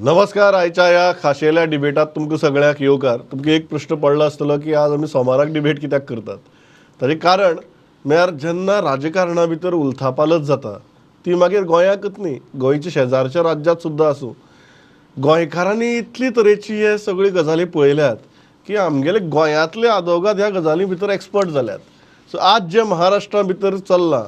नमस्कार. आयच्या ह्या खाशेल्या डिबेटात तुमकां सगळ्यांक येवकार. तुमकां एक प्रश्न पडलो आसतलो की आज आमी सोमाराक डिबेट कित्याक करतात. ताचें कारण म्हळ्यार जेन्ना राजकारणा भितर उलथापालथ जाता ती मागीर गोंयाकच न्ही, गोंयच्या शेजारच्या राज्यांत सुद्दां आसूं, गोंयकारांनी इतली तरेची हे सगळी गजाली पळयल्यात की आमगेले गोंयांतले आदोगाद ह्या गजाली भितर एक्सपर्ट जाल्यात. सो आज जें महाराष्ट्रा भितर चल्लां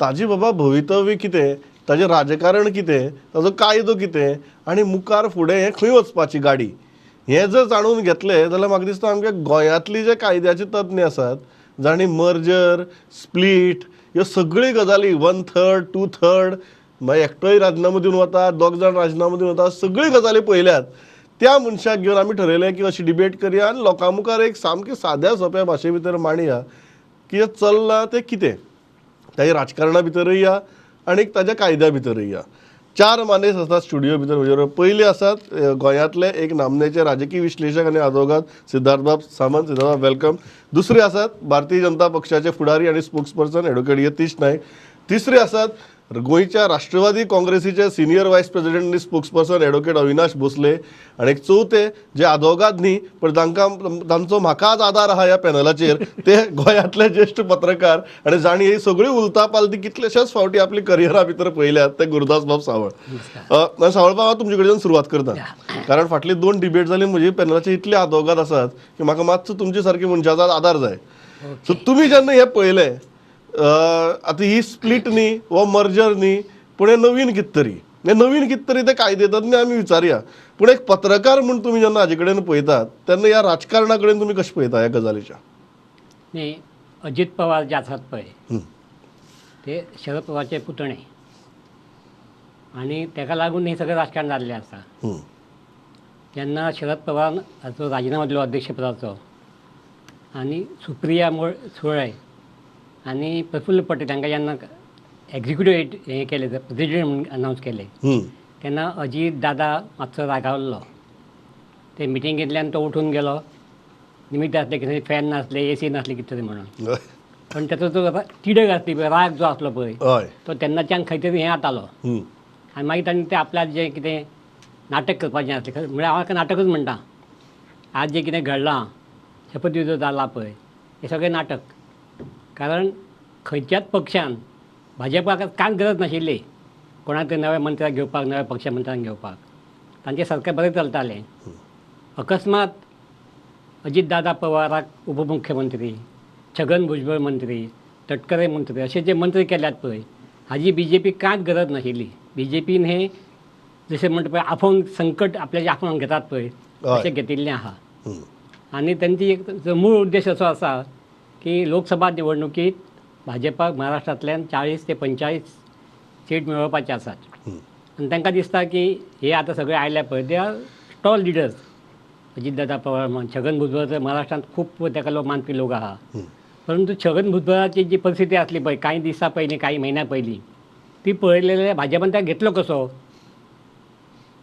ताजी बाबा भवितव्य कितें, ताजें राजकारण कितें, ताजो कायदो कितें आनी मुखार फुडें हें खंय वचपाची गाडी, हें जर जाणून घेतलें जाल्यार म्हाका दिसता आमच्या गोंयांतली जे कायद्याचे तज्ञ आसात जांणी मर्जर, स्प्लीट ह्यो सगळ्यो गजाली 1/3 2/3, मागीर एकटोय राजिनामो दिवन वता, दोग जाण राजिनामो दिवन वता, सगळ्यो गजाली पळयल्यात. त्या मनशाक घेवन आमी ठरयलें की अशी डिबेट करया आनी लोकां मुखार एक सामकी साद्या सोंप्या भाशे भितर मांडया की चल्लां तें कितें, ताज्या राजकारणा भितरूय या आनी ताज्या कायद्या भितरूय या. चार मानेस आसात स्टुडियो भितर म्हजे बरोबर. पयले आसात गोंयांतले एक नामनेचे राजकीय विश्लेशक आनी आदवोगाद सिद्धार्थबाब सामंत. सिद्धार्थबाब, welcome. दुसरे आसात भारतीय जनता पक्षाचे फुडारी आनी स्पोक्सपर्सन एडवोकेट यतीश नायक. तिसरे आसात गोंयच्या राष्ट्रवादी काँग्रेसीचे सिनियर वायस प्रेसिडेंट आनी स्पोक्सपर्सन एडवोकेट अविनाश भोसले. आनी एक चवथे जे आदवोगाद न्ही पण तांकां तांचो म्हाका आज आदार आहा ह्या पॅनलाचेर, ते गोंयांतले ज्येश्ठ पत्रकार आनी जांणी ही सगळी उलथापालथी कितलेशेच फावटी आपली करियरा भितर पळयल्यात ते गुरुदास बाब सावळ. सावळ बाब, हांव तुमचे कडेन सुरवात करता, कारण फाटली दोन डिबेट जाली म्हजी पॅनलाचे इतले आदवोगाद आसात की म्हाका मातसो तुमचे सारके मनशाचो आदार जाय. सो तुमी जेन्ना हें पळयलें, आतां ही स्प्लीट न्ही वो मर्जर न्ही, पूण हें नवीन कितें तरी, हें नवीन कितें तरी तें कायदेतज्ञ आमी विचारया, पूण एक पत्रकार म्हूण तुमी जेन्ना हाजे कडेन पळयतात तेन्ना ह्या राजकारणा कडेन तुमी कशें पळयता ह्या गजालीच्या? न्ही, अजीत पवार जे आसात पळय ते शरद पवारचे पुतणे आनी ताका लागून हें सगळें राजकारण जाल्लें आसा. जेन्ना शरद पवार हाचो राजिनामो दिलो अध्यक्षपदाचो आनी सुप्रिया सुळे आनी प्रफुल्ल पटेल हांकां जेन्ना एक्झिक्युटीव हें केलें, प्रेजिडेंट म्हणून अनावन्स केलें, तेन्ना अजीत दादा मातसो रागावल्लो. ते मिटिंगेंतल्यान तो उठून गेलो, निमित्त आसलें कितें फॅन नासलें, ए सी नासलें कितें तरी म्हणून. पण ताचो जो तिडक आसली पळय, राग जो आसलो पळय, तो तेन्नाच्यान खंय तरी हें जातालो. आनी मागीर तांणी तें आपल्याक जें कितें नाटक करपाचें आसलें, खरें म्हळ्यार हांव हाका नाटकच म्हणटा. आज जें कितें घडलां, शपथविधी जाला पळय, हें सगळें नाटक. कारण खंयच्याच पक्षान, भाजपाक कांयच गरज नाशिल्ली कोणाक तरी नव्या मंत्र्याक घेवपाक, नव्या पक्षा मंत्र्यांक घेवपाक. तांचें सरकार बरें चलतालें. अकस्मात अजीत दादा पवाराक उपमुख्यमंत्री, छगन भुजबळ मंत्री, तटकरे मंत्री अशे जे मंत्री केल्यात पळय, हाजी बीजेपी कांयच गरज नाशिल्ली. बीजेपीन हे जशें म्हणटा पळय, आफोवन संकट आपल्याचे आफोवन घेतात पळय, अशें घेतिल्लें आहा. आनी तांची एक जो मूळ उद्देश असो आसा की लोकसभा निवडणुकीत भाजपाक महाराष्ट्रांतल्यान 40 ते 45 सीट मेळोवपाचे आसात. आनी तांकां दिसता की हे आतां सगळे आयल्या पळय, they are tall leaders. Ajit Dada Pawar म्हण, छगन भुजबळ तर महाराष्ट्रांत खूब ताका लोक मानपी लोक आहा. परंतु छगन भुजबळाची जी परिस्थिती आसली पळय कांय दिसां पयलीं, कांय म्हयन्या पयलीं, ती पळयलेले भाजपान ताका घेतलो कसो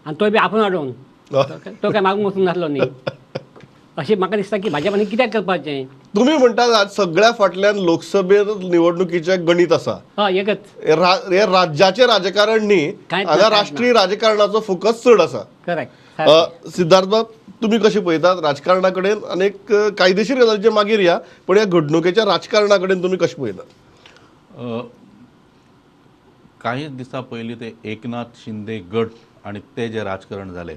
आनी तोय बी आपोवन हाडून, तो काय मागूंक वचूंक नासलो न्ही. अशें म्हाका दिसता की भाजपान कित्याक करपाचें. तुमी म्हणटात आज सगळ्या फाटल्यान लोकसभे निवडणुकीचें गणीत आसा. हय, एकच. हे राज्याचें राजकारण न्ही, कांयच ना, हांगा कांयच. राष्ट्रीय राजकारणाचो फोकस चड आसा. करेक्ट. सिद्धार्थ बाब, तुमी कशें पळयतात राजकारणा कडेन आनी एक कायदेशीर गजालीचेर मागीर या, पण ह्या घडणुकेच्या राजकारणा कडेन तुमी कशें पळयतात? काही दिसां पयलीं ते एकनाथ शिंदे गट आनी ते जे राजकारण जालें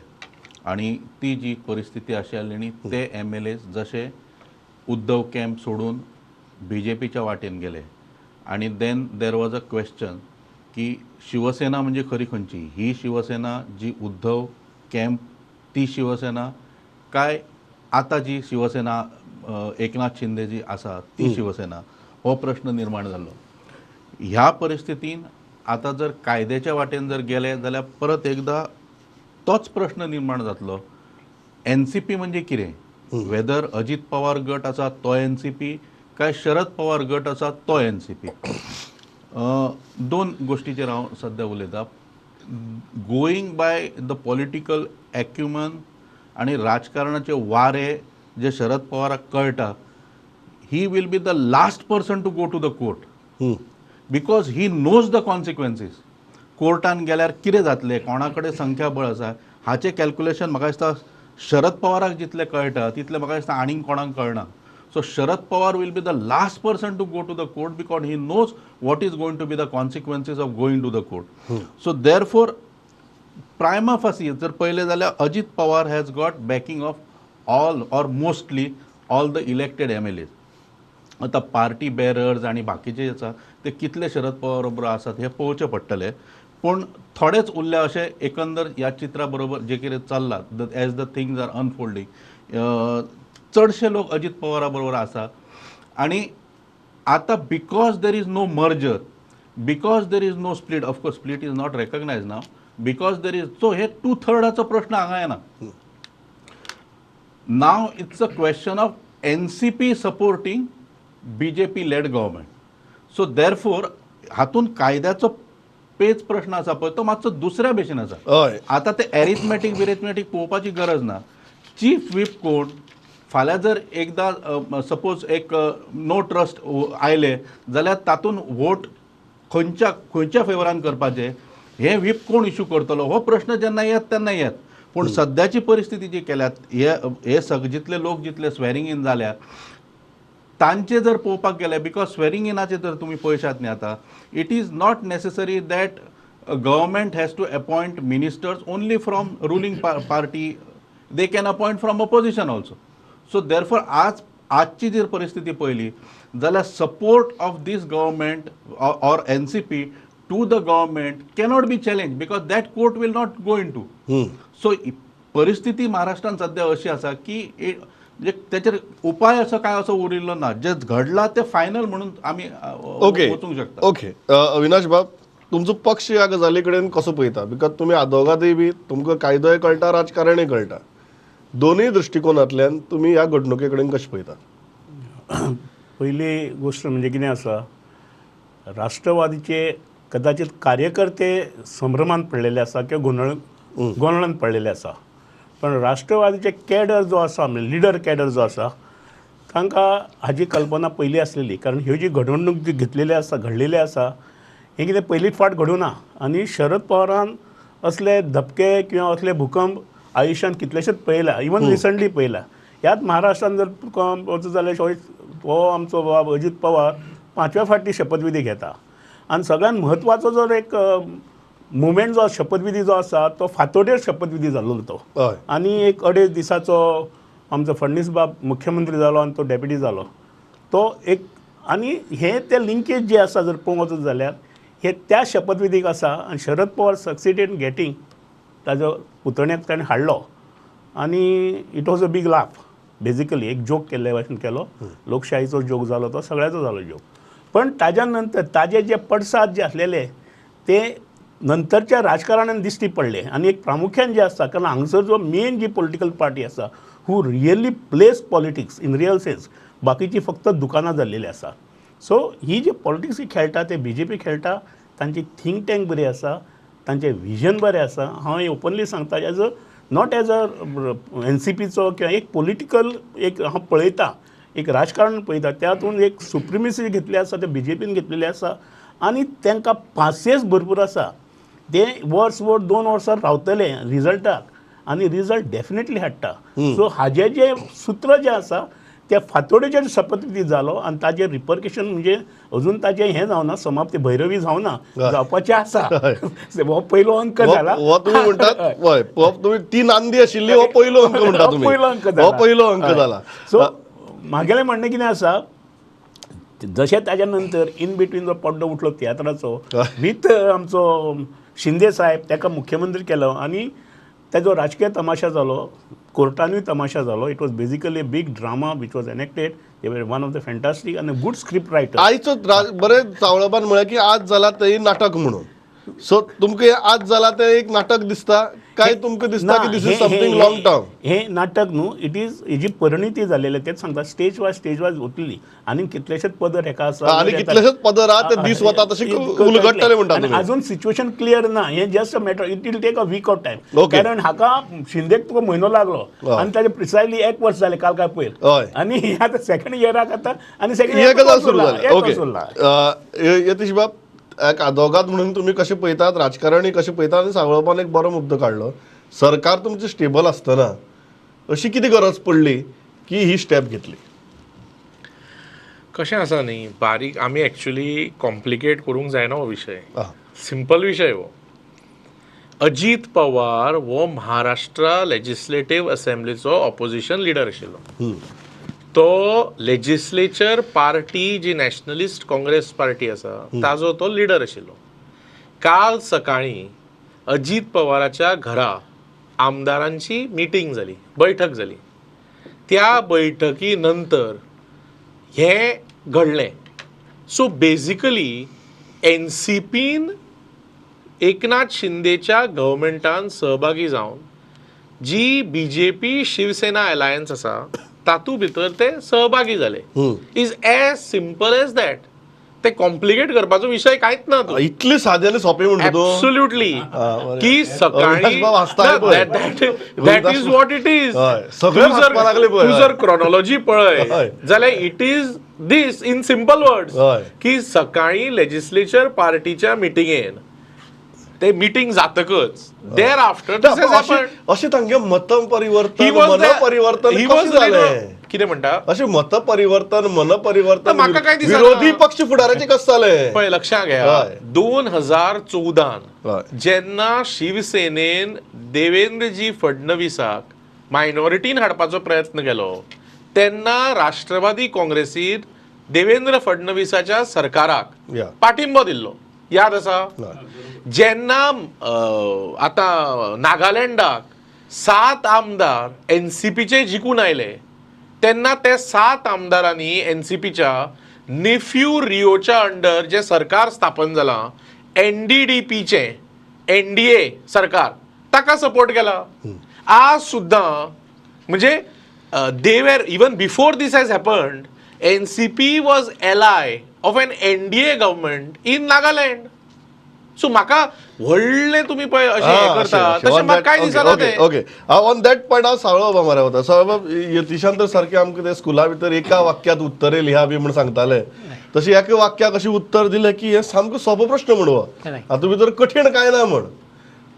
आनी ती जी परिस्थिती आशिल्ली न्ही, ते एमएलए जशे उद्धव कॅम्प सोडून बीजेपीच्या वाटेन गेले आनी then there was a question की शिवसेना म्हणजे खरी खंयची, ही शिवसेना जी उद्धव कॅम्प ती शिवसेना काय आतां जी शिवसेना एकनाथ शिंदे जी आसा ती शिवसेना, हो प्रश्न निर्माण जाल्लो. ह्या परिस्थितीन आतां जर कायद्याच्या वाटेन जर गेले जाल्यार परत एकदां तोच प्रश्न निर्माण जातलो. एनसीपी म्हणजे कितें? वेदर अजीत पवार गट आसा तो एनसीपी काय शरद पवार गट आसा तो एनसीपी? दोन गोश्टीचेर हांव सद्या उलयतां. Going by the political acumen आनी राजकारणाचे वारे जे शरद पवाराक कळटा, he will be the last person to go to the court because he knows the consequences. कोर्टान गेल्यार कितें जातलें, कोणा कडेन संख्याबळ आसा. हाचें कॅल्क्युलेशन म्हाका दिसता शरद पवाराक जितलें कळटा तितलें म्हाका दिसता आनीक कोणाक कळना. So Sharad Pawar will be the last person to go to the court because he knows what is going to be the consequences of going to the court. So therefore prima facie जर पळयलें जाल्यार Ajit Pawar has got backing of all or mostly all the elected MLAs. आतां party bearers आनी बाकीचे आसा ते कितले शरद पवार बरोबर आसात हें पळोवचें पडटलें, पूण थोडेच उरल्या अशें एकंदर ह्या चित्रा बरोबर जें कितें चल्लां as the things are unfolding चडशे लोक अजीत पवारा बरोबर आसा. आनी आतां because there is no merger, because there is no split, of course split is not recognise now, because there is, so हे टू थर्डाचो प्रश्न हांगा येना. Now it's a question of NCP supporting BJP led government. So therefore हातून कायद्याचो पेच प्रश्न आसा पळय तो मातसो दुसऱ्या भशेन आसा. हय, आतां ते एरिथमॅटीक बिरिथमॅटीक पळोवपाची गरज ना. चीफ व्हीप कोण फाल्यां जर एकदां सपोज एक नो ट्रस्ट आयले जाल्यार तातूंत वोट खंयच्या खंयच्या फेवरान करपाचें हें व्हीप कोण इशू करतलो हो प्रश्न जेन्ना येत तेन्ना येत. पूण सद्याची परिस्थिती जी केल्यात हे हे सग जितले लोक जितले स्वेरिंग इन जाल्या तांचे जर पळोवपाक गेले, because swearing इनाचे जर तुमी पळयशात न्ही आतां it is not necessary that government has to appoint ministers only from ruling party, they can appoint from opposition also. So therefore आज आजची जर परिस्थिती पळयली जाल्यार support of this government or NCP to the government cannot be challenge because that court will not go into. So परिस्थिती महाराष्ट्रान सध्या अशी आसा की म्हणजे तेचेर उपाय असो काय असो उरिल्लो ना, जे घडला ते फायनल म्हणून आमी ओके वचूंक शकता. ओके अविनाश बाब, तुमचो पक्ष ह्या गजाली कडेन कसो पळयता? Because तुमी आदोगादय बी तुमकां कायदोय कळटा, राजकारणय कळटा, दोनूय दृश्टिकोनांतल्यान तुमी ह्या घडणुके कडेन कशें पळयता? पहिली गोष्ट म्हणजे कितें आसा, राष्ट्रवादीचे कदाचित कार्यकर्ते संभ्रमांत पडलेले आसा किंवा गोंदळांत पडलेले आसा, पण राष्ट्रवादीचे कॅडर जो आसा म्हणजे लिडर कॅडर जो आसा तांकां हाजी कल्पना पयली आसलेली, कारण ह्यो जी घडणूक जी घेतलेली आसा घडलेली आसा हें कितें पयलीच फावट घडूना. आनी शरद पवारान असले धपके किंवा असले भूकंप आयुश्यांत कितलेशेच पळयला, इवन रिसंटली पळयला. ह्याच महाराष्ट्रान जर वचत जाल्यार हो आमचो बाब अजीत पवार 5व्या फावटी शपथविधी घेता आनी सगळ्यांत म्हत्वाचो जर एक मुवमेंट जो शपथविधी जो आसा तो फातोडेर शपथविधी जाल्लो तो, आनी एक 2.5 दिसाचो आमचो फडणीस बाब मुख्यमंत्री जालो आनी तो डेप्युटी जालो तो एक, आनी हे ते लिंकेज जे आसा जर पळोवंक वचत जाल्यार हे त्या शपथविधीक आसा. आनी Sharad Pawar succeeded in getting ताजो पुतण्याक ताणें हाडलो आनी it was a big laugh basically, एक जोक केल्ले भाशेन केलो, लोकशाहीचो जोक जालो तो, सगळ्याचो जालो जोक. पण ताज्या नंतर ताजे जे पडसाद जे आसलेले ते नंतरच्या राजकारणान दिश्टी पडले. आनी एक प्रामुख्यान जे आसा, कारण हांगसर जो मेन जी पॉलिटिकल पार्टी आसा who really plays politics in real sense, बाकीची फक्त दुकानां जाल्लेली आसा. सो ही जी पॉलिटिक्स खेळटा ते बीजेपी खेळटा, तांची थिंक टँक बरी आसा, तांचें विजन बरें आसा. हांव हें ओपनली सांगता as a not as a एनसीपीचो किंवा एक पॉलिटिकल एक हांव पळयता एक राजकारण पळयता त्यातून एक सुप्रिमेसी घेतली आसा ते बीजेपीन घेतलेली आसा आनी तांकां पासियेंस भरपूर आसा. ते वर्स वर 2 वर्सां रावतले रिजल्टाक आनी रिजल्ट डेफिनेटली हाडटा. सो हाजे जे सूत्र जें आसा त्या फातोडेचेर शपथविधी जालो आनी ताजें रिपर्केशन म्हणजे अजून ताजें हें जावना, समाप्ती भैरवी जावना, जावपाचें आसा. हो पयलो अंक जाला. हो तुमी म्हणटात हय, तुमी ती नांदी आशिल्ली, हो पयलो अंक म्हणटा तुमी, पयलो अंक हो पयलो अंक जाला. सो म्हागेलें म्हणणें कितें आसा, जशें ताज्या नंतर इन बिटवीन जो पड्डो उठलो तियात्राचो विथ आमचो शिंदे साहेब ताका मुख्यमंत्री केलो आनी ताजो राजकीय तमाशा जालो, कोर्टानूय तमाशा जालो. It was basically a big drama which was enacted. They were one of the fantastic आनी गुड स्क्रिप्ट रायटर. आयचो बरें चावळबान म्हळें की आज जाला तें नाटक म्हणून, सो तुमकां आज जाला तें एक नाटक दिसता काय तुमकां दिसता की this is something long term? हे नाटक न्हू, it is हेजी परिणिती जाल्लेली तेच सांगता, स्टेज वायज स्टेज वायज वतली आनी कितलेशेच पदर हेका आसा, आनी कितलेशेच पदर आहा ते दीस वता तशे उलगडटले म्हणटा तुमी. अजून सिच्युएशन क्लियर ना, हे just a matter it will take a week of time. कारण हाका शिंदेक तुका म्हयनो लागलो आनी ताजे प्रिसायजली 1 वर्स जालें काल काय पयर, आनी आतां सेकंड इयराक आतां आनी सेकंड हे गजाल सुरू जाली. ओके यतीश बाब, एक आदोगाद म्हणून तुमी कशें पळयतात, राजकारणी कशें पळयतात? आनी सावळबान एक बरो मुद्दो काडलो, सरकार तुमचें स्टेबल आसतना अशी कितें गरज पडली की ही स्टेप घेतली? कशें आसा न्ही, बारीक आमी एक्चुली कॉम्प्लिकेट करूंक जायना हो विशय, सिंपल विशय हो. अजीत पवार हो महाराष्ट्र लेजिस्लेटीव असेंब्लीचो ऑपोजिशन लिडर आशिल्लो. तो लेजिस्लेचर पार्टी जी नॅशनलिस्ट काँग्रेस पार्टी आसा ताजो तो लिडर आशिल्लो. काल सकाळीं अजीत पवाराच्या घरा आमदारांची मिटींग जाली, बैठक जाली. त्या बैठकी नंतर हें घडलें. सो बेजिकली एनसीपीन एकनाथ शिंदेच्या गव्हर्मेंटान सहभागी जावन जी बीजेपी शिवसेना अलायन्स आसा तातूंत भितर ते सहभागी जाले. Is as simple as that. ते कॉम्प्लिकेट करपाचो विशय कांयच ना. इतले सादे आनी सोंपे म्हणटा तूं? एब्सोल्युटली. की सकाळी that is what it is. सगळे हांसपाक लागले पळय. तूं जर क्रोनॉलॉजी पळय जाल्यार it is this in simple words की सकाळी लेजिस्लेचर पार्टीच्या मिटिंगेन ते मिटींग जातकच there after अशें तांगे मत परिवर्तन मन परिवर्तन जालें. कितें म्हणटा? अशें मत परिवर्तन मन परिवर्तन म्हाका काय दिसना. विरोधी पक्ष फुडाराचें कशें जालें पळय लक्षांत घेया. 2014 जेन्ना शिवसेनेन देवेंद्रजी फडणवीसाक मायनॉरिटीन हाडपाचो प्रयत्न केलो तेन्ना राष्ट्रवादी काँग्रेसीन देवेंद्र फडणवीसाच्या सरकाराक पाठिंबो दिल्लो, याद आसा? जेन्ना आतां नागालँडाक 7 आमदार एनसीपीचे जिखून आयले तेन्ना ते 7 आमदारांनी एनसीपीच्या नेफ्यू रिओच्या अंडर जे सरकार स्थापन जालां एनडीडीपीचें एनडीए सरकार ताका सपोर्ट केला. आज सुद्दां म्हणजे they were even before this has happened NCP was ally of an NDA government in Nagaland. So म्हाका व्हडलें तुमी पळय अशें हें करता तशें म्हाका कांय दिसना तें. ओके, ऑन that point हांव सावळबाबा मरे वता. सावळबाब, यतीशान तर सारकें आमकां ते स्कुला भितर एका वाक्यांत उत्तरें लिहा बी म्हूण सांगताले, तशें एका वाक्याक अशें उत्तर दिलें की हें सामको सोंपो प्रश्न म्हूण हो, हातूंत भितर कठीण कांय ना म्हूण.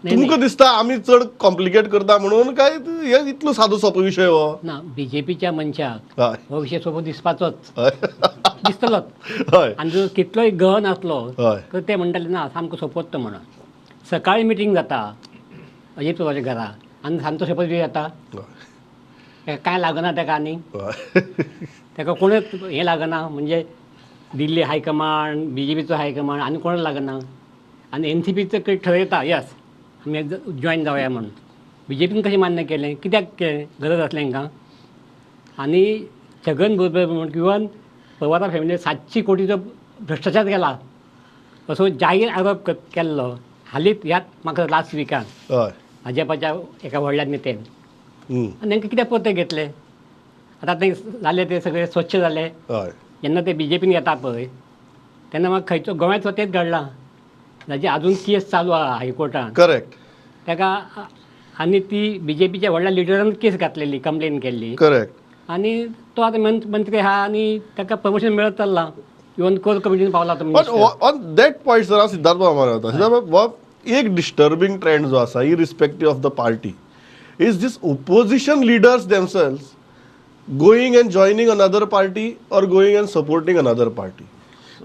तुमकां दिसता आमी चड कॉम्प्लिकेट करता म्हणून काय हे इतलो सादो सोंपो विशय हो? ना, बीजेपीच्या मनशाक हो विशय सोंपो दिसपाचोच, दिसतलोच. आनी जो कितलोय गहन आसलो तर ते म्हणटाले ना सामको सोंपोच तो म्हणून. सकाळी मिटींग जाता अजीत पवाराच्या घरा आनी सामको सोंपोच विशय जाता, ताका कांय लागना ताका, आनी ताका कोणूच हें लागना, म्हणजे दिल्ली हायकमांड बीजेपीचो हायकमांड आनी कोणूच लागना. आनी एनसीपीचो ठरयता यस आमी जॉयन जावया म्हणून. बीजेपीन कशें मान्य केलें, कित्याक केलें, गरज आसलें हांकां? आनी छगन भुजबळ म्हण इवन पवारा फॅमिली 700 कोटीचो भ्रश्टाचार केला असो जाहीर आरोप केल्लो हालींच ह्याच म्हाका लास्ट विकान भाजपाच्या एका व्हडल्या नेत्यान. आनी तांकां कित्याक परते घेतले? आतां ते जाले ते सगळे स्वच्छ जाले. जेन्ना ते बीजेपीन येता पळय तेन्ना म्हाका खंयचो गोंयांत तेंच घडलां, जाची अजून केस चालू आहा हायकोर्टान. करेक्ट. ताका आनी ती बीजेपीच्या व्हडल्या लिडरान केस घातलेली, कंप्लेन केल्ली. करेक्ट. आनी तो आतां मंत्री आहा आनी ताका प्रमोशन मेळत चल्लां, इवन कोर कमिटीन पावला तो. ऑन that point sir हांव सिद्धार्थ बाबा वता. सिद्धार्थ बाब, एक डिस्टर्बींग ट्रेंड जो आसा irrespective of the party is this opposition leaders themselves going and joining another party or going and supporting another party.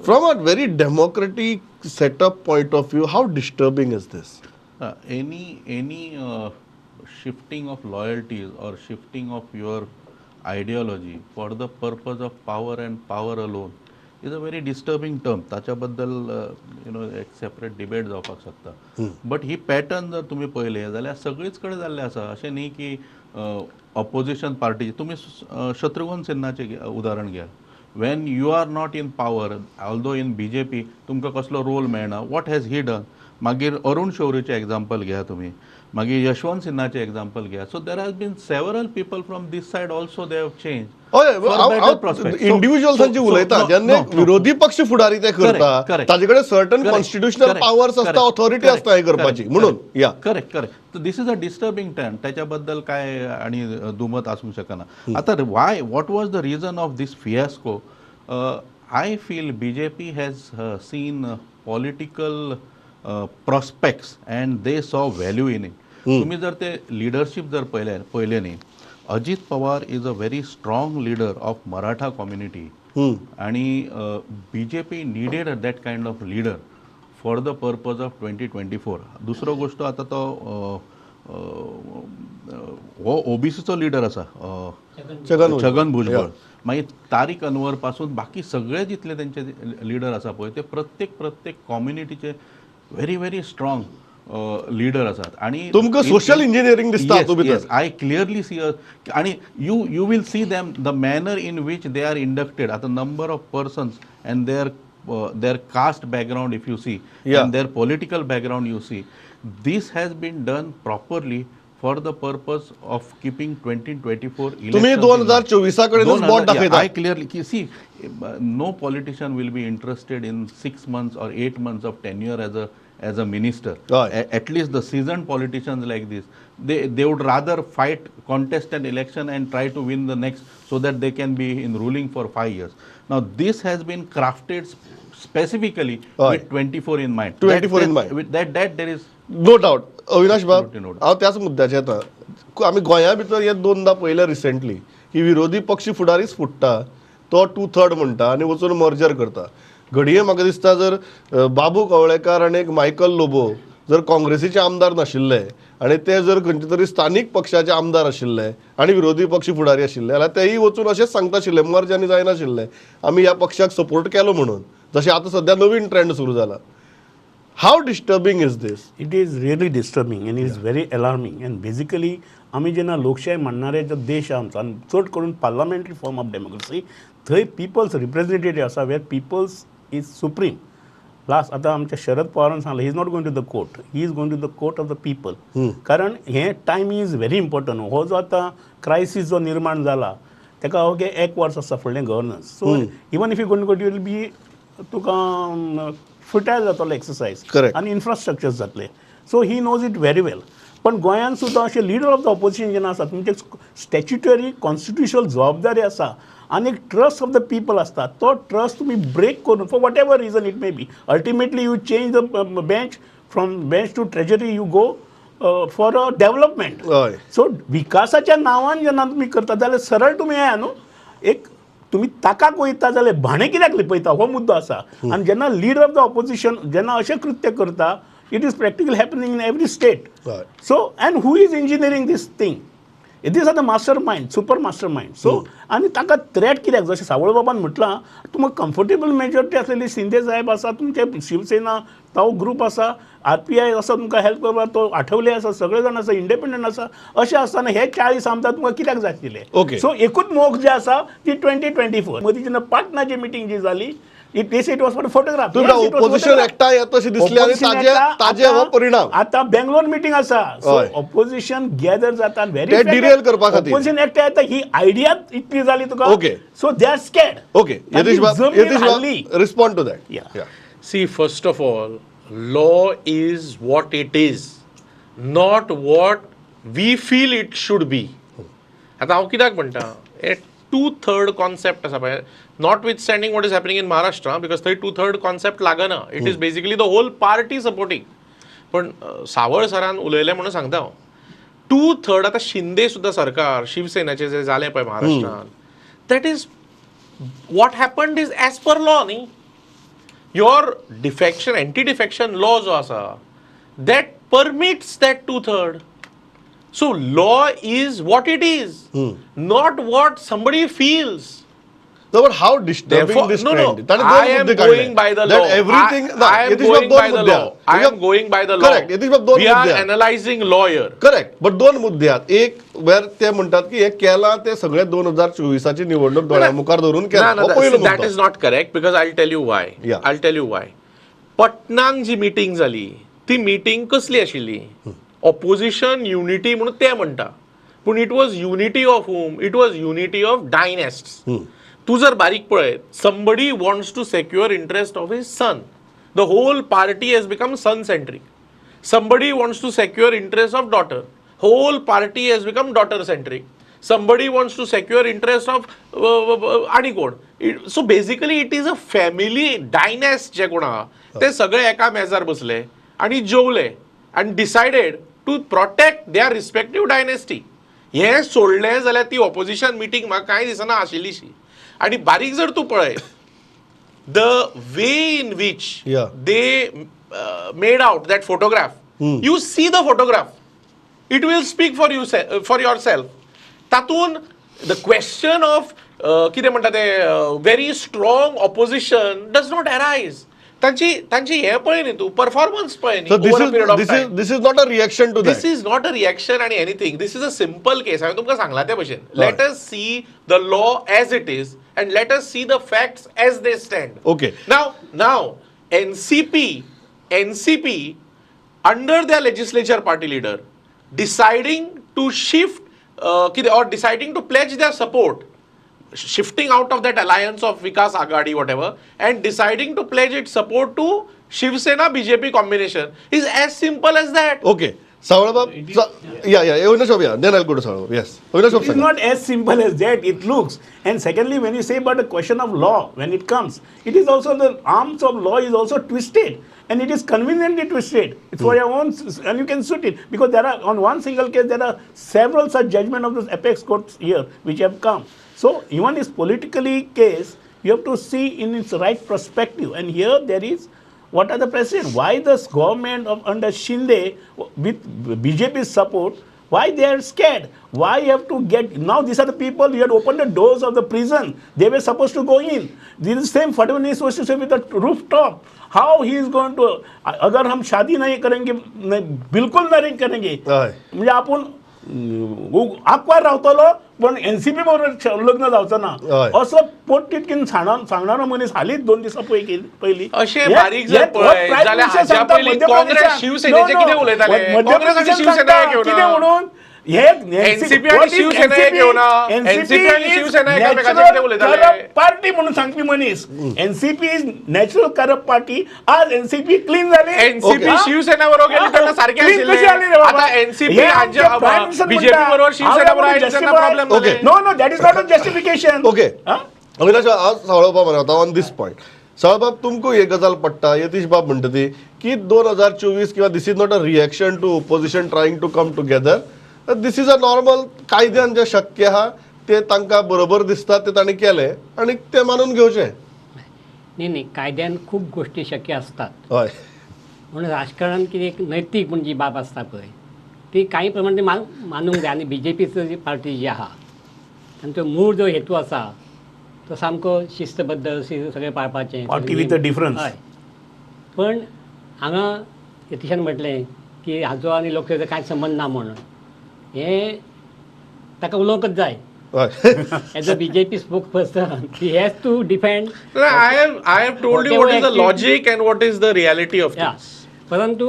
From a very democratic setup point of view, how disturbing is this? Any shifting of loyalties or shifting of your ideology for the purpose of power and power alone is a very disturbing term. ताच्याबद्दल you know एक separate debate जावपाक शकता. But he pattern जर तुमी पळयले जाल्यार सगळीच कडेन जाल्लें आसा. अशें न्ही की ऑपोजिशन पार्टी, तुमी शत्रुघ्न सिन्हाचें उदाहरण घेया. When you are not in power, although in BJP तुमकां कसलो रोल मेळना, what has he done? मागीर अरुण शौरीचें एग्जाम्पल घेया तुमी, मागीर यशवंत सिन्हाचें एग्जाम्पल घेया. So there has been several people from this side also they have change. इंडिव्हिज्युअल्सांची उलयता, जेन्ना विरोधी पक्ष फुडारी ते करता ताजे कडेन सर्टन कॉन्स्टिट्युशनल पावर्स आसता, ऑथॉरिटी आसता हें करपाची म्हणून. या correct correct. This is a disturbing trend. त्याच्या बद्दल काय आणि दुमत आसूंक शकना. आतां why, what was the reason of this fiasco? I feel BJP has seen political prospects and they saw value in it. तुम्ही जर ते लिडरशीप जर पळयले पळयलें न्ही, Ajit Pawar is a very strong leader of Maratha community आणि BJP needed that kind of leader for the purpose of 2024. दुसरो गोश्ट, आतां तो अ, अ, हो ओबीसीचो लिडर आसा, छगन भुजबळ. छगन भुजबळ. मागीर तारीक अनवर पासून बाकी सगळे जितले तेंचे लिडर आसा पळय, ते प्रत्येक प्रत्येक कम्युनिटीचे व्हेरी व्हेरी स्ट्रॉंग लिडर आसात आणि तुमकां सोशल इंजिनियरिंग दिसता हातूंत भितर. I clearly सी आणि you will see them, the manner in which they are inducted. आतां number of persons and their caste background if you see and their political background you see, this has been done properly for the purpose of keeping 2024. तुम्ही 2024 कडेनच बोट दाखयता. I clearly see no politician will be interested in 6 months or 8 months of tenure as a minister. At least the seasoned politicians like this, they would rather fight, contest an election and try to win the next so that they can be in ruling for 5 years. Now this has been crafted specifically with 24 in mind. 24 in That, mind. With that there is no doubt. Avinash बाब, Absolutely no doubt. हांव त्याच मुद्द्याचेर येता. आमी गोंया भितर हे दोनदा पळयलें रिसेंटली की विरोधी पक्ष फुडारीच फुट्टा, तो टू थर्ड म्हणटा आनी वचून मर्जर करता. घडये म्हाका दिसता जर बाबू कवळेकार आनी एक मायकल लोबो जर काँग्रेसीचे आमदार नाशिल्ले आनी ते जर खंयचे तरी स्थानीक पक्षाचे आमदार आशिल्ले आनी विरोधी पक्ष फुडारी आशिल्ले जाल्यार तेय वचून अशेंच सांगता आशिल्ले, मर्ज आनी जायनाशिल्ले, आमी ह्या पक्षाक सपोर्ट केलो म्हणून. जशें आतां सद्या नवीन ट्रेंड सुरू जाला. How disturbing is this? It is really disturbing and is very alarming. And basically आमी जेन्ना लोकशाय म्हणणारे जो देश आहा आमचो आनी चड करून पार्लमेंटरी फॉर्म ऑफ डेमोक्रेसी, थंय पिपल्स रिप्रेझेंटेटीव आसा, where peoples is supreme. Last आतां आमच्या शरद पवारान सांगलें, he is not going to the court, he is going to the court of the people. कारण हें time is very important. हो जो आतां क्रायसीस जो निर्माण जाला ताका अवघें एक वर्स आसा फुडलें governance. So even if you going to will be तुका फ्युटायल जातलो एक्सरसायज आनी इन्फ्रास्ट्रक्चर जातलें. So he knows it very well. पण गोंयांत सुद्दां अशें लिडर ऑफ the opposition जेन्ना आसा, तुमचे स्टॅच्युटरी कॉन्स्टिट्युशनल जबाबदारी आसा आनी एक ट्रस्ट ऑफ the people आसता, तो ट्रस्ट तुमी ब्रेक करून, for whatever reason it may be, ultimately you change the bench, from bench to treasury you go for a development. So विकासाच्या नांवान जेन्ना तुमी करता जाल्यार सरळ तुमी येया न्हू. एक तुमी ताकाक वयता जाल्यार भाणें कित्याक लिपयता हो मुद्दो आसा. आनी जेन्ना लिडर ऑफ the opposition जेन्ना अशें कृत्य करता, it is practical happening in every state. So and who is engineering this thing? These are the master mind, super master mind. So आनी ताका थ्रेट कित्याक, जशें सावळ बाबान म्हटलां, तुमकां कम्फर्टेबल मेजॉरिटी आसलेली शिंदे साहेब आसा, तुमचे शिवसेना तो ग्रूप आसा, आरपीआय आसा तुमकां हेल्प करपाक, तो आठवले आसा, सगळे जाण आसा, इंडिपेंडंट आसा. अशें आसतना हे 40 आमदार तुमकां कित्याक जाय आशिल्ले? सो एकूच मोख जी आसा ती 2024. मदीं जेन्ना पाटणाची मिटींग जी जाली, it was for photograph. तुमकां opposition एकठांय येता अशें दिसलें आनी ताजे हो परिणाम. आतां बेंगलोर मिटींग आसा, सो ऑपोजिशन गॅदर जाता व्हेरी ते derail करपा खातीर. ऑपोजिशन एकठांय येता ही आयडिया इतली जाली तुका. So they are scared. Okay, Yatish बाब, यतीश बाब, respond to that. Yeah. See, first of all, law is what it is, not what we feel it should be. आतां हांव कित्याक म्हणटा, हे टू थर्ड कॉन्सेप्ट आसा पळय, notwithstanding what is happening in Maharashtra, because थंय टू थर्ड कॉन्सेप्ट लागना, it is basically the whole party supporting. पण सावळ सरान उलयलें म्हणून सांगता हांव, टू थर्ड आतां शिंदे सुद्दां सरकार शिवसेनेचें जें जालें पळय महाराष्ट्रान, that is what happened is as per law न्ही. Your defection, anti defection law जो आसा, that permits that two third. So law is what it is, not what somebody feels. No, but how disturbing Therefore, this no, trend. ताणें I दोन am मुद्दे going काडले. By the law. That everything, I am Yatish बाब, going दोन by the मुद्दे law. I am going by the law. Correct. Yatish बाब, दोन We are मुद्दे आहात. Analyzing lawyer. Correct, but दोन मुद्दे आहात. एक वेर ते म्हणटात की हे केलां ते सगळे 2024ची निवडणूक दोळ्या मुखार धरून केलां. हो पयलो That मुद्दो. Is not correct, because I'll tell you why. I'll tell you why. पटनान ji meeting जाली ती मिटींग कसली आशिल्ली? ऑपोजिशन युनिटी म्हणून ते म्हणटा, पूण it was unity of whom? It was unity of dynast. तूं जर बारीक पळयत, somebody wants to secure interest of his son, the whole party has become son centric. Somebody wants to secure interest of daughter, whole party has become daughter centric. Somebody wants to secure interest of आणि कोण. So basically it is a family dynast. जे कोण आहा ते सगळे एका मेजार बसले आणि जेवले and decided to to protect their respective dynasty. हें सोडलें जाल्यार ती ऑपोजिशन मिटींग म्हाका कांय दिसना आशिल्लीशी. आनी बारीक जर तूं पळय, the way in which they made out that photograph, you see the photograph, it will speak for you, for yourself. तातूंत the question of कितें म्हणटा ते very strong opposition does not arise. तांची तांची हें पळय न्ही तूं, परफॉर्मन्स पळय So न्ही this over a is period of this is time. This is not a reaction to this that. Is not a reaction आनी anything. This is a simple case. हांवें तुमकां सांगलां ते भशेन, let us see the law as it is and let us see the facts as they stand. Now NCP under their legislature party leader deciding to shift कितें or deciding to pledge their support, shifting out of that alliance of Vikas Aghadi, whatever, and deciding to pledge its support to Shiv Sena BJP combination is as simple as that. Okay, सावळबाब, या अविनाश बाब, या, then I go to सावळबाब. Yes, Avinash बाब, It is सांगा. Not as simple as that it looks. And secondly, when you say about the question of law, when it comes, it is also the arms of law is also twisted. And it is conveniently twisted. It's for your own, and you can suit it. Because there are, on one single case, there are several such judgment of the apex courts here, which have come. So even this politically case, you have to see in its right perspective. And here there is, what are the precedent? Why this government of under Shinde with BJP's support, why they are scared? Why you have to get, now these are the people, you had opened the doors of the prison. They were supposed to go in. This is same Fadnavis was to say with the rooftop. How he is going to, अगर हम शादी नहीं करेंगे, नहीं, बिलकुल नहीं करेंगे. म्हणजे आपण आंकवार रावतलो पण एनसीपी बरोबर लग्न जावचो ना, असो पोटतिडकीन सांगणारो मनीस हालींच 2 दिसां पयलीं अशें बारीक जर पळयत जाल्यार हाच्या पयलीं काँग्रेस शिवसेनेचें कितें उलयताले? काँग्रेस आनी शिवसेना एक कितें येवना. म्हणून हे NCP आनी शिवसेना एक येवना. NCP आनी शिवसेना एकामेकाचें कितें उलयताले? पार्टी म्हणून सांगपी मनीस. NCP is natural corrupt party. आज एनसीपी क्लीन जाली. एनसीपी शिवसेना बरोबर गेली तेन्ना सारकें Clean कशी आली रे आशिल्लें. बाबा? आतां एनसीपी हे आमचे Prime Minister BJP म्हणटा, बरोबर शिवसेना बरोबर हांव आयली तेन्ना justify- problem जाले. No, no, that is not a justification. Avinash, आज सावळबाब म्हणता ऑन this point. सावळबाब, तुमकां ही गजाल पडटा, यतीश बाब म्हणटा ती की 2024 किंवा this is not a reaction to opposition trying to come together, this is a normal कायद्यान जें शक्य आहा ते तांकां बरोबर दिसता ते तांणी केलें आनी ते मानून घेवचें. न्ही न्ही, कायद्यान खूब गोश्टी शक्य आसतात. म्हणून राजकारणान कितें एक नैतीक म्हण जी बाब आसता पळय ती कांय प्रमाणे ती मानूंक जाय. आनी बी जे पीचो जी पार्टी जी आहा तांचो मूळ जो हेतू आसा तो सामको शिस्तबद्ध अशी सगळें पाळपाचें. Party with a difference. हय, पण हांगा यतीशान म्हटलें की हाजो आनी लोकशायेचो कांय संबंद ना म्हणून, हें ताका उलोवंकच जाय. As a BJP spokesperson, he has to defend. I have told you what is the logic and what is the reality of या, परंतु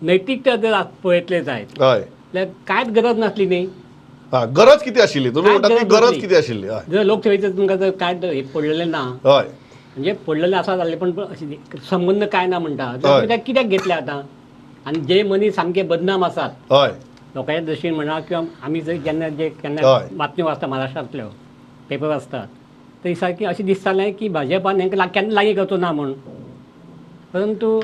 नैतिकता जर पळयतले जायत जाल्यार कांयच गरज नासली न्ही. हा, गरज कितें आशिल्ली तुमी कांयच म्हणटात ती गरज गरज नासली. कितें आशिल्ली? हय. जर लोकसेवेचो तुमकां जर कांय हे पडलेलें ना, म्हणजे पडलेलें आसा जालें, पण अशें संबंद कांय ना म्हणटा जाल्यार तुमी तें कित्याक घेतले आतां? आनी जे मनीस सामके बदनाम आसात लोकांच्या दृश्टीन म्हणा किंवा आमी जर जेन्ना जे केन्ना बातम्यो वाचता, महाराष्ट्रांतल्यो पेपर वाचतात, थंय सारकें अशें दिसतालें की भाजपान हेंकां केन्ना लागीं करचो ना म्हूण. परंतु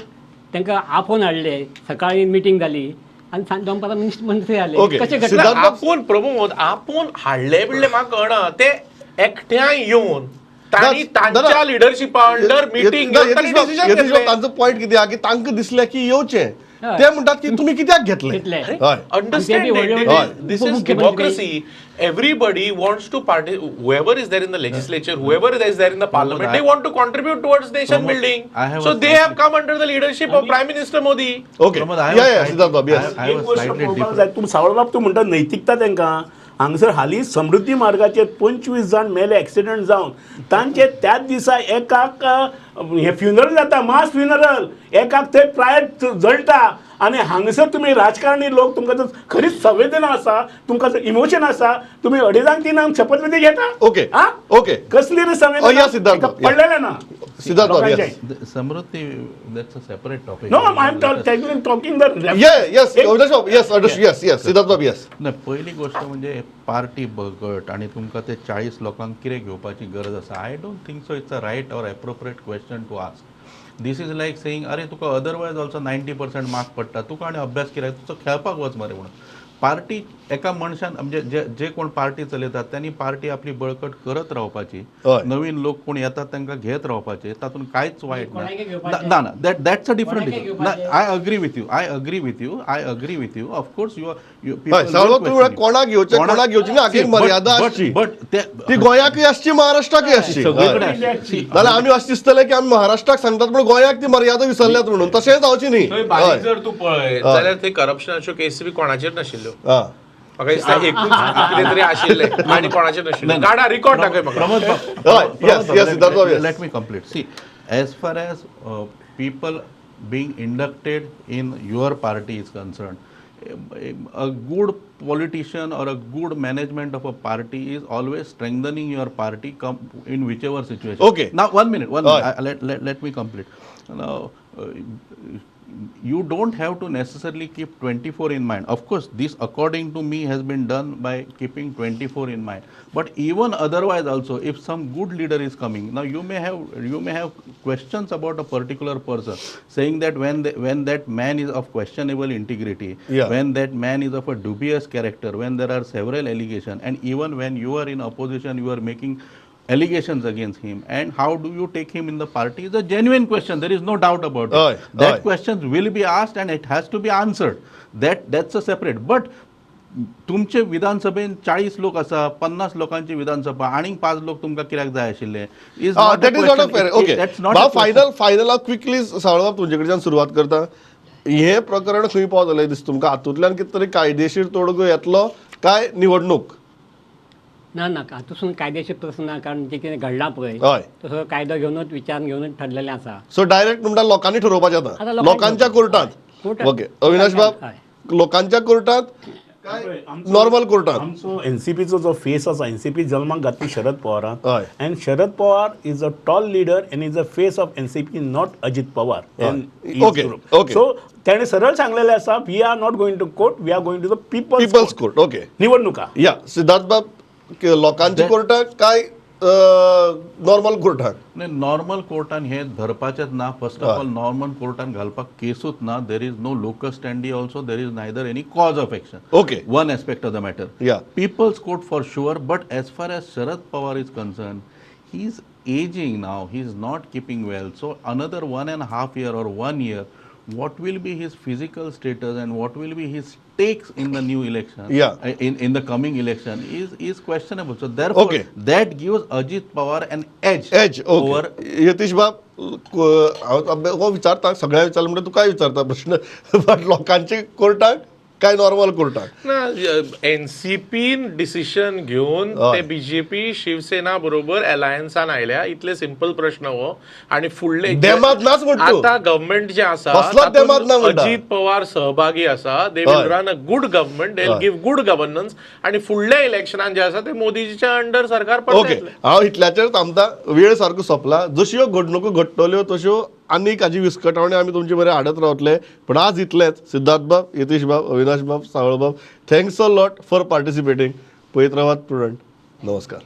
तांकां आपोवन हाडले, सकाळी मिटींग जाली आनी दनपारां मंत्री जाले. कशें घडलें? सिद्धार्थ बाब- आपूण प्रमोद, आपूण हाडले बिडले म्हाका कळना, ते एकठांय येवन तांणी तांच्या लिडरशिपा अंडर मिटींग घेवन तांणी डिसिजन यतीश बाब, घेतलें. तांचो पॉयंट कितें आहा की तांकां दिसलें की येवचें, ते म्हणटात की तुमी कित्याक घेतले? घेतले. Understand आणि ते बी it. व्हडले This is उपमुख्यमंत्री. Democracy. Everybody wants to party. Whoever is there in the legislature, whoever is there in the parliament, they want to contribute towards nation Pramod, building. I have So a they have slightly- come under the leadership of Prime Minister Modi. Pramod, I have या a या slightly- Siddharth Bab, yes. I have एक a गोश्ट slightly पळोवपाक different. जाय. तूं सावळबाब, तूं म्हणटा नैतिकता तांकां. हांगसर हालीं समृद्धी मार्गाचेर 25 जाण मेले एक्सिडंट जावन. तांचे त्याच दिसा एकाक हें फ्युनरल जाता, मास फ्युनरल, एकाक थंय प्रायट जळटा. आनी हांगसर तुमी राजकारणी लोक, तुमकां जर खरीच संवेदना आसा, तुमकां जर इमोशन आसा, तुमी अडेजांक तिनांक शपथविधी घेता. आं? कसली रे संवेदना? Oh, yeah, Siddharth तांकां बाब, yeah. पडलेलें ना सिद्धार्थ बाब, yes. लोकांचें. The Samruddhi, that's a separate topic. No, I am Let us- talking the yes, Avinash Bab, yes, yes, yes, Siddharth Bab, yes. नाही, पहिली गोष्ट म्हणजे पार्टी गट आणि तुमकां ते 40 लोकांक कितें घेवपाची गरज आसा, I don't think so it's a right or appropriate question to ask. This is like saying अरे तुका अदरवायज ऑल्सो 90% मार्क पडटा, तुका आनी अभ्यास कित्याक, तुजो खेळपाक वच मरे म्हणून. पार्टी एका मनशान म्हणजे जे जे कोण पार्टी चलयतात त्यांनी पार्टी आपली बळकट करत रावपाची, नवीन लोक कोण येतात तांकां घेत रावपाचे, तातूंत कांयच वायट ना. ना ना, that's a different issue. I agree with you, I agree with you, I agree with you. Of course you कोणाक घेवचें कोणाक घेवची ना, मर्यादा आसची, बट ती गोंयाकय आसची, महाराष्ट्राकय आसची, सगळीकडे. जाल्यार आमी अशें दिसतलें की आमी महाराष्ट्राक सांगतात पण गोंयाक ती मर्यादा विसरल्यात म्हणून, तशें जावचें न्ही. जर तूं पळय जाल्यार ते करप्शनाच्यो केसी बी कोणाचेर नाशिल्ल्यो, म्हाका दिसता एकूच कितें तरी आशिल्लें आनी कोणाचेर नाशिल्लें. काडा रिकॉर्ड दाखय म्हाका. Pramod, let me complete. See, as far as people being inducted in your party is concerned, a good politician or a good management of a party is always strengthening your party in whichever situation. Okay. Now, 1 minute. Let me complete. Now, you don't have to necessarily keep 24 in mind. Of course, this according to me has been done by keeping 24 in mind. But even otherwise also, if some good leader is coming, now you may have questions about a particular person, saying that when that man is of questionable integrity, when that man is of a dubious character, when there are several allegations, and even when you are in opposition, you are making allegations against him, and how do you take him in the party is a genuine question. There is no doubt about it. That questions will be asked and it has to be answered. That's a separate. But तुमचे विधानसभेन 40 लोक आसा, 50 लोकांची विधानसभा, आनीक 5 लोक तुमकां कित्याक जाय आशिल्ले? That is not a fair. Okay, final final quickly सावळबाब तुमचे कडच्यान सुरवात करता. हे प्रकरण खंय पावतलें दिसता तुमकां? हातूंतल्यान कितें तरी कायदेशीर तोडगो येतलो काय निवडणूक? ना ना, हातूंतसून कायदेशीर प्रस्न ना, कारण जे कितें घडलां पळय तो सगळो कायदो घेवनूच विचार घेवनूच ठरलेलें आसा. सो डायरेक्ट म्हणटा लोकांनी ठरोवपाचें आतां, लोकांच्या कोर्टांत. ओके अविनाश बाब, लोकांच्या कोर्टांत काय नॉर्मल कोर्टांत? आमचो एनसीपीचो जो फेस आसा, एनसीपी जल्माक घातली शरद पवारान, and Sharad Pawar is a tall leader and is a face of NCP, not Ajit Pawar. Okay, so ताणें सरळ सांगलेलें आसा, we are not going to court, we are going to the people's court. Okay, निवडणुका. या सिद्धार्थ बाब, लोकांच्या कोर्टाक काय normal कोर्टाक? नाही, नॉर्मल कोर्टान हे धरपाचेच ना. फर्स्ट ऑफ ऑल नॉर्मल कोर्टान घालपाक केसूच ना. There is no locus standi also, there is neither any cause of action. Okay, one aspect of the matter. People's court for sure. But as far as Sharad Pawar is concern, he is ageing now, he is not keeping well. So another 1.5 year or 1 year, what will be his physical status and what will be his stakes in the new election, in the coming election is questionable. So therefore, that gives Ajit Pawar an edge. Over Yatish बाब, हांव विचारता सगळ्या विचारलं म्हणजे तूं काय विचारता प्रश्न, बट लोकांचे कोर्टाक काय नॉर्मल कोर्टाक? ना, एनसीपीन डिसिशन घेवन ते बीजेपी शिवसेना बरोबर अलायन्सान आयल्या, इतले सिंपल प्रश्न हो. आनी फुडले देमात नाच म्हणटा आतां गव्हर्मेंट जे आसा अजीत पवार सहभागी आसा, they will run a good government, they will give good governance, आनी फुडल्या इलेक्शनान जे आसा ते मोदीजीच्या अंडर सरकार परत येतलें. हांव इतल्याचेर थांबता, वेळ सारको सोंपला. जश्यो घडणुको घडटल्यो तश्यो आनीक हाजी विस्कटावणी आमी तुमचे बरें हाडत रावतले, पण आज इतलेंच. सिद्धार्थ बाब, यतीश बाब, अविनाश बाब, सावळ बाब, thanks a lot for participating. पळयत रावात प्रुडंट. नमस्कार.